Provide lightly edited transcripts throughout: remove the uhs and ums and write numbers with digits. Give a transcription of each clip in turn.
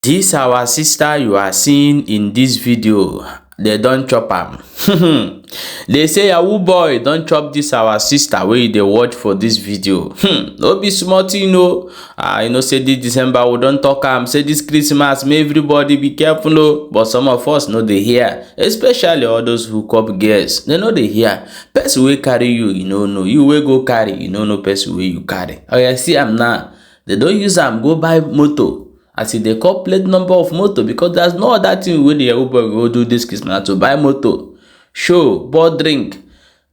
This our sister you are seeing in this video, they don chop am. They say yahoo boy don chop this our sister wey you dey watch for this video. No be small thing o. Ah, you know say this December we don talk am say this Christmas make everybody be careful o. But some of us no dey hear, especially all those hookup girls. They no dey hear. Person wey carry you, you no know. You wey go carry, you no know person wey you carry. Oya see am now. They don use am go buy motor. As e dey call plate number of motor, because there's no other thing wey the yahoo boy go do this Christmas na to buy motor, show, pour drink.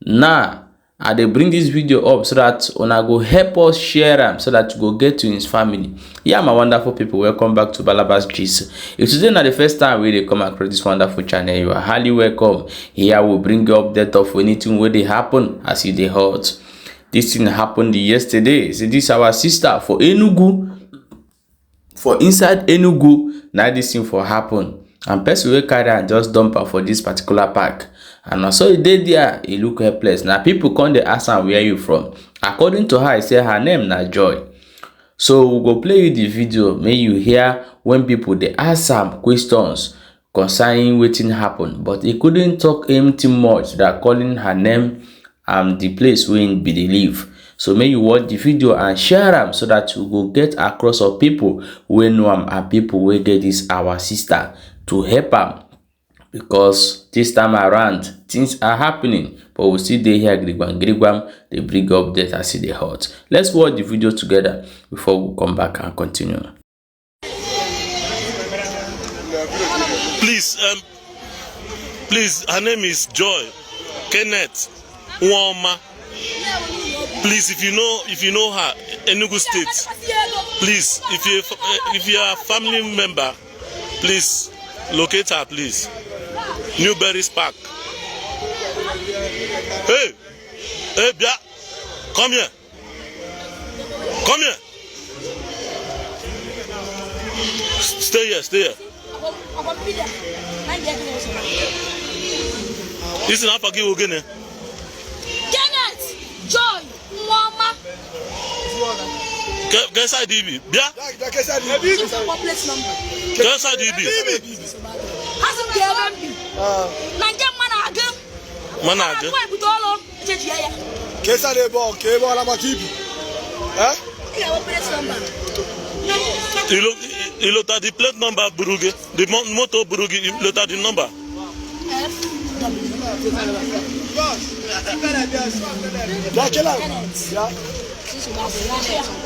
Now, I dey bring this video up so that una go help us share am so that we go get to his family. Yeah, my wonderful people, welcome back to Balabas Gist. If today na the first time wey dey come across this wonderful channel, you are highly welcome. Here we bring you update of anything wey dey happen as e dey hot. This thing happened yesterday. See this our sister for Enugu. For inside Enugu na this thing for happen, and person wey carry am just dump am for this particular park, and na so e dey there, e look helpless. Na people come dey ask am where you from. According to her, e say her name na Joy. So we go play you the video make you hear when people dey ask am questions concerning wetin happen, but e couldn't talk anything much than calling her name and the place wey im be dey live. So make you watch the video and share am so that you go get across of people wey know am and people wey get this our sister to help am, because this time around things are happening, but we still dey here gidigbam gidigbam dey bring update as e dey hot. Let's watch the video together before we come back and continue. Please, please, her name is Joy Kenneth Nwoma. Please, if you know her, Enugu State, please, if you are a family member, please locate her, please. Newberry's Park. Hey, hey, Bia, come here. Come here. Stay here, stay here. Isi na afa gị wụ gịnị? Kenneth Joy Nwoma. Ke side ibi? Bịa. Plate number. Ke side ibi? Ha sị m ga ebe m bi. Na nke mma na-agụ. Mma na-agụ. Nwa ebute ọlụ echeji ya. Kesa na ebe ọ ka ebe ọ na maka ibi. Eh? Ị ga-enwe plate number. Ilota the plate number buru gị, the moto buru gị, ilota the number. F W. Bịa kela. Kenneth. Bịa.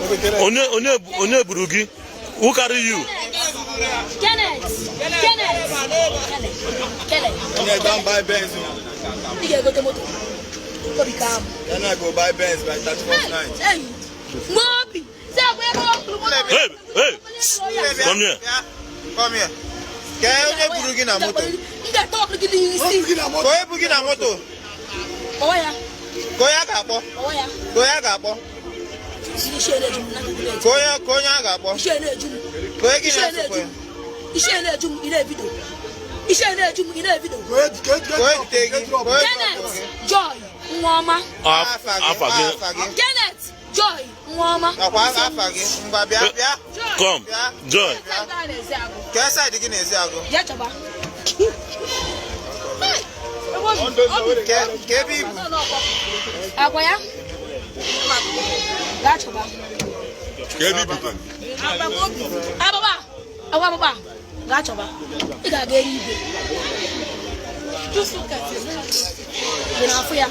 Ebe kele. Onye onye onye buru gị? Who carry you? Kenneth. Kenneth. Kenneth. Kenneth. Kenneth don buy Benz. Ị ga-egote moto. Obi ka m. Kenneth go buy Benz by 31st night. Hey. Mobi. Sị agwa ebe ọ kwuru moto. Hey, hey, come here. Come here. Ka onye buru gị na moto? M ga-ete ọkụ gị n'isi. Gị na moto. Ka onye bu gị na moto? Kpọwa ya. Ka onye a ga-akpọ? Kpọwa ya. Ka onye a ga-akpọ? Isi na-eju m na calculate. Ka onye a ga-akpọ? Isi na-eju m. Ka onye gị Isi na-esokwa na-eju ya? m. Isi na-eju m ị na-ebido. Isi na-eju m ị na-ebido. Ka onye jide gị? Ka onye Kenneth Joy Nwoma. Afa gị, Afa gị. afa gị. Kenneth Joy Nwoma. Ọkwa afa gị. Ngwa bịa bịa. Come, Joy. Ka side gị na-ezi agụ? Jee chọba. Ka ebe ibu? Agwa ya. Gaa chọba. Ababa. Agwa ababa. Gaa chọba. Ị ga-aga eluigwe. Ị na-afụ ya?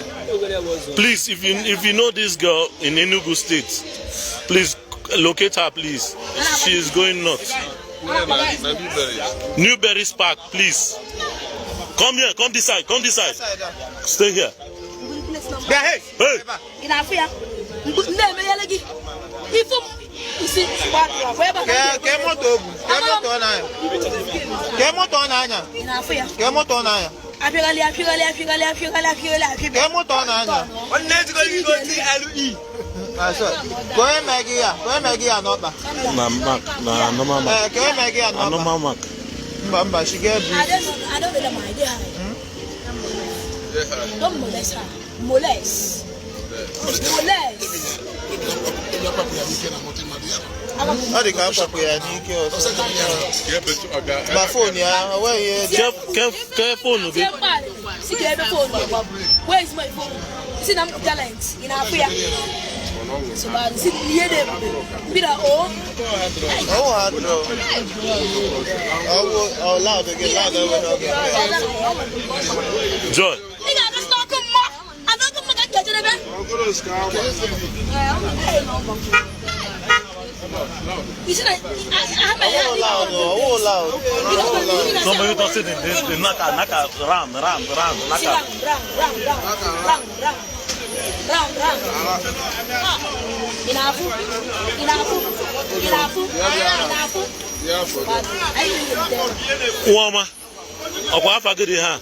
Please, if you know this girl in Enugu State, please locate her, please. She is going nuts. Newberry's Park, please. Come here, come this side, come this side. Side a. Stay here. Bịa hey. Hey, Ebe a. Ị na-afụ ya? Mgbe m na-emeghele gị. Ifu m isi gbadoro ọkwa ebe a. Ka moto o bu? Ka moto ọ na-anya? Ka moto ọ na-anya? Ị na-afụ ya? Ka moto ọ na-anya? Apịaghalị apịaghalị apịaghalị apịaghalị apịaghalị apịaghalị. Ka moto ọ na-anya? Ah, sorry. Ka onye mee gị ya? Ka onye mee gị ya n'ọkpa? Na mark, na normal mark. Ee, ka onye mee gị ya Na n'ọkpa? normal mark. Mba mba, she get I brief. don't know, I don't know them, I dey high. Don't molest her. Molest. Molest. Ọ dị ka akwapụ ya n'ike ọsọ. Ma phone ya, o nweghị ihe dị. Ke phone gị? Si ka ebe phone gị. Where is my phone? Si na m talent. Ị na-afụ ya? So bad. Si ihe na-ebube. Bi na o. Ọwụ ha dụrụ. Ọwụ ọ loud gị loud enweghị oge. Joy. Ị ga-abịa si n'ọkụ mmụọ. Abịa ọkụ mmụọ ka m ga-ejedebe. Isi na aha mere ya Ọwụ loud, ọwụ loud. Ọwụ loud. Somebody don say the knack knack round round round Si knack. round round round round round round round round. Ah, ị na-afụ? Ị na-afụ? Ị na-afụ? Ị na-afụ? Anyị na-erute. Nwaọma, ọkwa afa gị dị ha?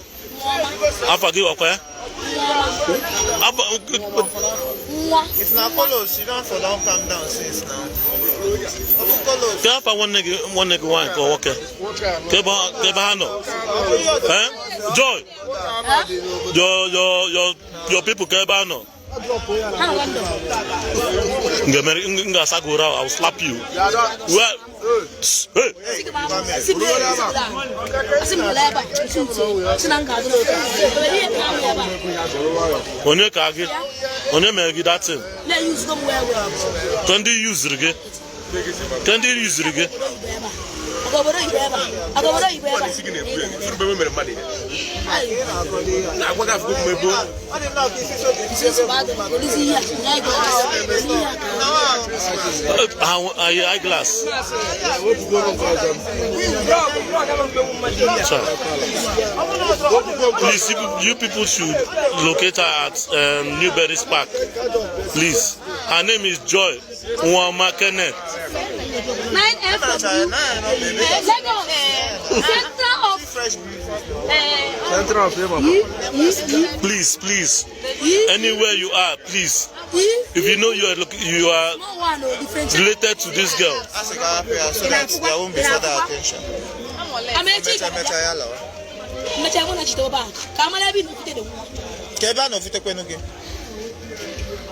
Afa gị ọkwa ya? Afa Nwa. If na Kolos, you don for don calm down since now. Ọ bụ Kolos. Ke afa nwanne gị nwaanyị ka ọ nwoke? Ke ebe ha nọ? Eh? Joy, your people ke ebe ha nọ? Ha nọ London. M ga-asa gị ụra, I will slap you. Where? Hey! Si m si m nọrọ ebe a, si uche, si na m ga-adụ n'otu. Ewere ihe ka ahụ ebe a. Onye ka gị? Onye mere gị that thing? Na-eyuzugo m wee wee. Ke ndị yuziri gị? Ke ndị yuziri gị? Aga obodo oyibo ebe a. Aga obodo oyibo ebe a. Ayi. Ọ dị nnọọ ka isi so Si nsogbu adịrọ. Oluzi ihe a, nye anyị glass. Oluzi ihe a ka Ahụ eyeglass. Sir. Please, you people should locate her at Newberry's Park. Please. Her name is Joy Nwama Kenneth. 9FW Lagos. Center of Central of Imo. E E E Please, please. E Anywhere you are, please. E. If you know you are you are No one o differentiate. related to this girl, A sị ka hapụ ya so that there won't be further attention. Amechi Mecha mecha ya lawa. mmecha mụ na chitewe bank ka amara ebe ị na-okwute dị nwa. Ka ebe a na-ofutekwenu gị?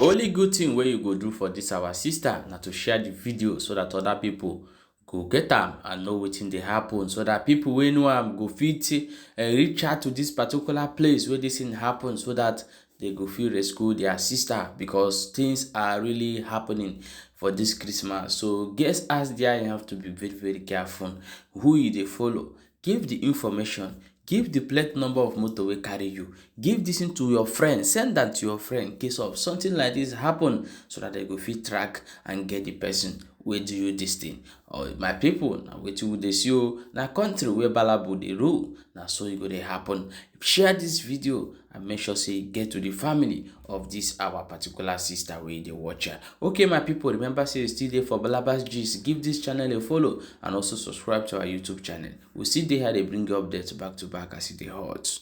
Only good thing wey you go do for this our sister na to share the video so that other people go get am and know wetin dey happen, so that people wey know am go fit reach out to this particular place wey this thing happen, so that they go fit rescue their sister, because things are really happening for this Christmas. So guess as there, you have to be very very careful who you dey follow. Give the information, give the plate number of motor wey carry you, give this thing to your friend, send that to your friend in case of something like this happen, so that they go fit track and get the person wey do you this thing. Or my people, na wetin we dey see o, na country wey balabu dey rule, na so e go dey happen. Share this video and make sure say e get to the family of this our particular sister wey dey watch her. Okay, my people, remember say you still dey for Balabas Gist. Give this channel a follow and also subscribe to our YouTube channel. We still dey here dey bring you updates back to back as e dey hot.